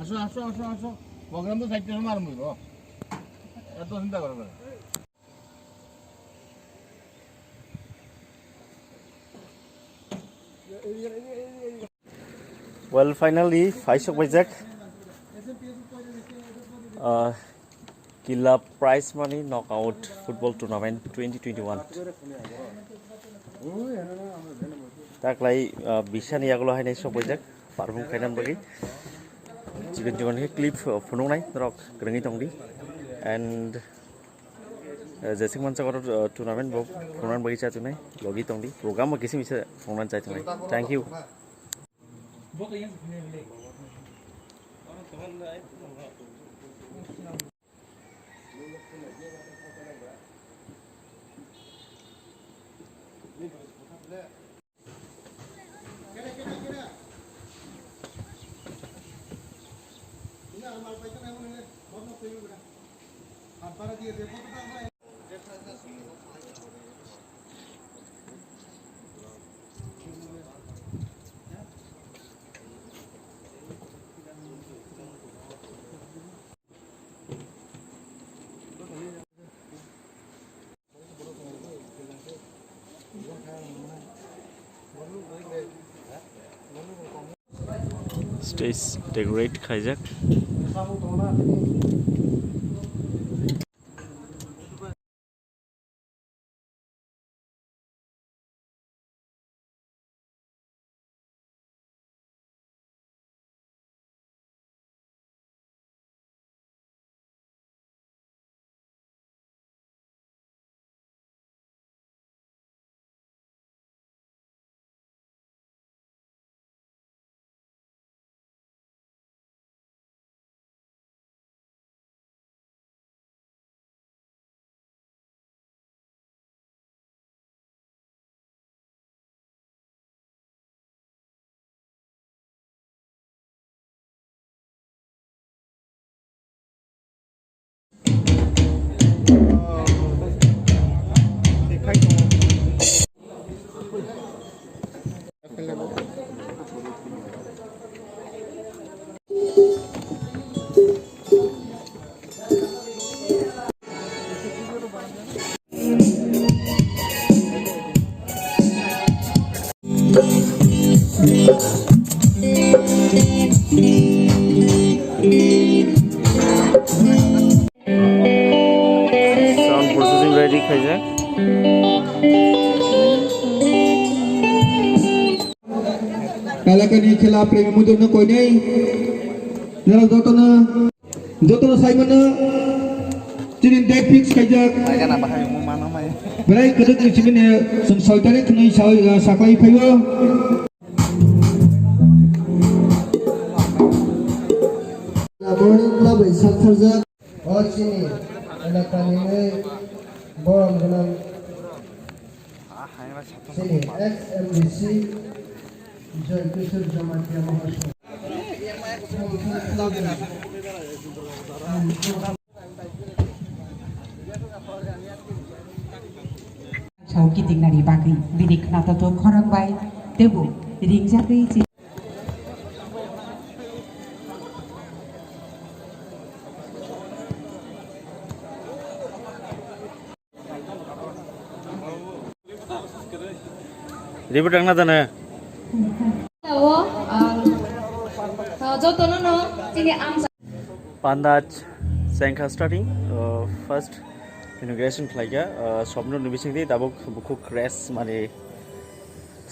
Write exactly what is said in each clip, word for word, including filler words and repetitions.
আসো, আসো, আসো, আসো। প্রোগ্রাম তো সাইডে মারমু গো। এত চিন্তা করো না। Well, finally, faisok baijak. Ah, Killa Prize Money Knockout Football Tournament twenty twenty-one. Taklai, ah, bisani yagulo hainai sokbaijak, perform khainani bagwi. Chikon chikon khe clip, ah, phunuknai norok kwrwngwi tongdi. And, ah, jeswk mansa oro, ah, tournament bo phunuknani bagwi chatunai, logi tongdi. Program bo kisa misa phunuknani chatunai. Thank you. Stage decorate khaijak. Sound processing ready khaijak. Elakani khela premi mujurno koinai. Nara jotono, jotono saimano chini date fix khaijak. Belai kwrwk ni simi chwng soi tarik ni saklai phaio. Lamoni bai saktharjak. O chini elakani mui borom gwnang chini ex M D C Joy Kishore Jamatia Mahasaya. Sao kiting nani bagwi bini khna tato khorang bai tebo ringjagwi chi. Report ang na dana. O, ang, ah, jotono no chini ang Pandaj Sengkha starting, uh, first inauguration khlaikha, uh, Swapnil ni bisingtwi tabuk bukhuk crash mani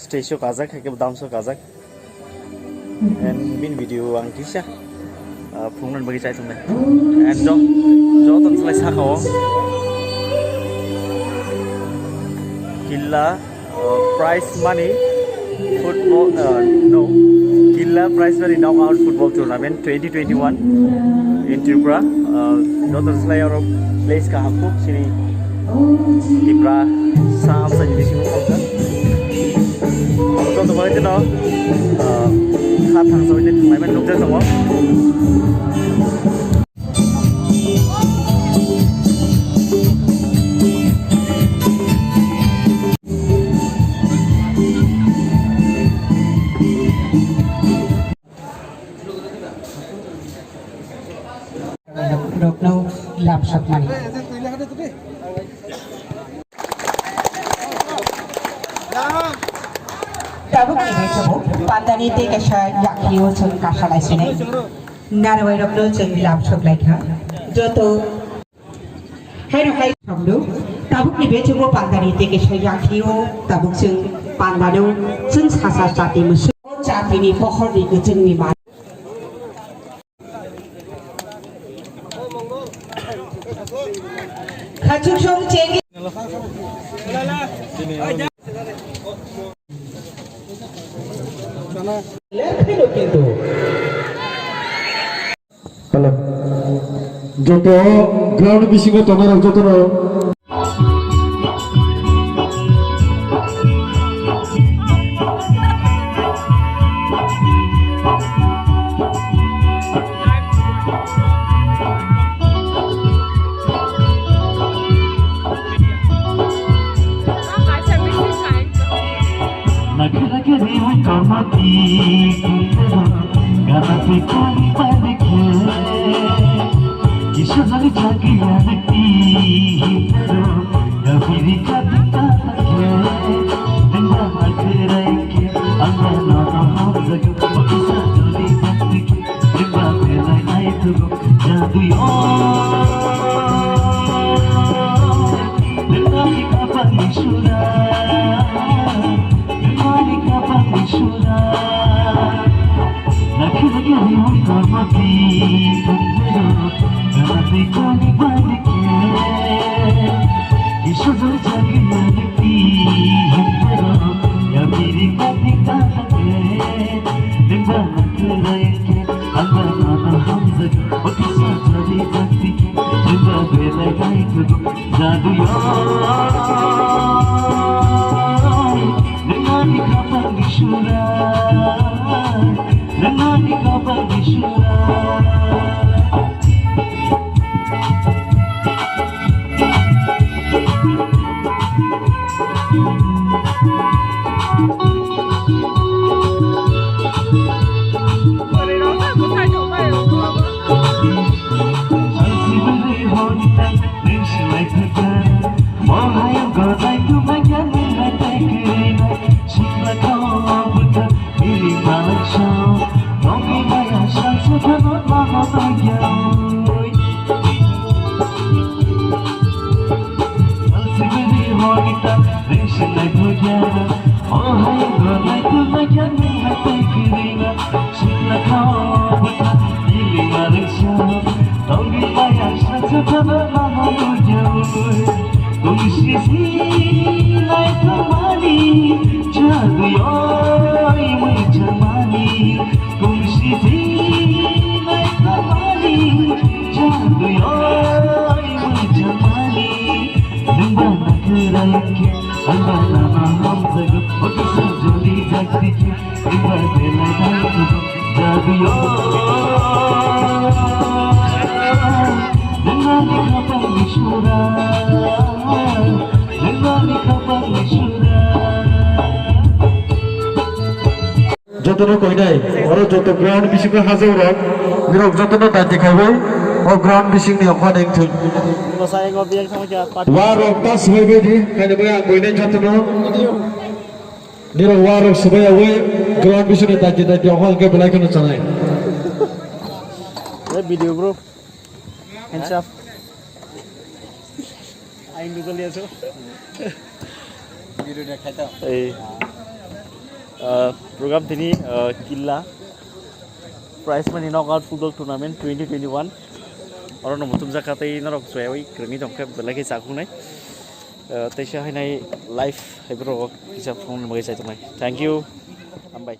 stage o kajak, hai khe dance o kajak. And bini video ang kisa, uh, phunuknani bagwi chai tongnai. And jo-, joto slai saka o Killa Uh, prize money football, uh, no, Killa prize money knockout football tournament twenty twenty-one in Tripura. Uh, joto slai oro place kaham kuk sini Tripura sam sa jini sini kok ka. Joto bai tino, uh, kha thang sa bai tino thang lai bai nukjak tongo. Tabukni baichamo pandani tei kaisa yakhio chwng kasa laisinai. Narwai rokno chwng lam sok laikha. Joto haino hai samdo. Tabukni baichamo pandani tei kaisa yakhio tabuk chwng pandano chwng sasa chati musu. Chatini pohorni kwchwngni man. Khachuk song chegi. Lephino kintu. Hello. Joto ground bisingo tongnai rok jotono. Nakhwra khe riwi kormo di, gana twi kali bali khe. Kisa jani chagi yani ti, gabiri kati kata khe. Dengba nakhwra khe, anda na na hamjaga, kisa jani chagi khe. Dengba belai naithugo, jadui o. Dengba ni kapal ni sura. Mani kapang isura, nakhwra khe riwi kormo di, tongphuru, gana twi kali bali khe. Isha jali chagi mani di, himpuru, yabiri kati kata khe. Dengba nakhwra khe, anda nana hamjak, o kisa jali jati khe. Dengba belai naithugo, jadui o. Nengani kapang isura, nengani kapang isura. Jotono koinai, oro joto ground bisingo hajak rok, nirok jotono daiti khaibai, o ground bisingni okha neng thung. Wa rok ta swbai bai di, kainwi bai ang koinai jotono. Nirok wa rok swbai awi, ground bisingni daiti daiti okha hwnkhe belai kheno chanai. Hey, video bro. Hands up. Aing dugaliya so. Video ni khaita. Ei, ah, program tini, ah, Killa Prize Money Knockout Football Tournament twenty twenty-one. Oro no muchung jaka tei norok chwaiwi kwrwngwi tongkhe belai khe chakhungnai. Ah, teisa hainai live hai borok kisa phone ni bagwi chai tongnai. Thank you. Hambai.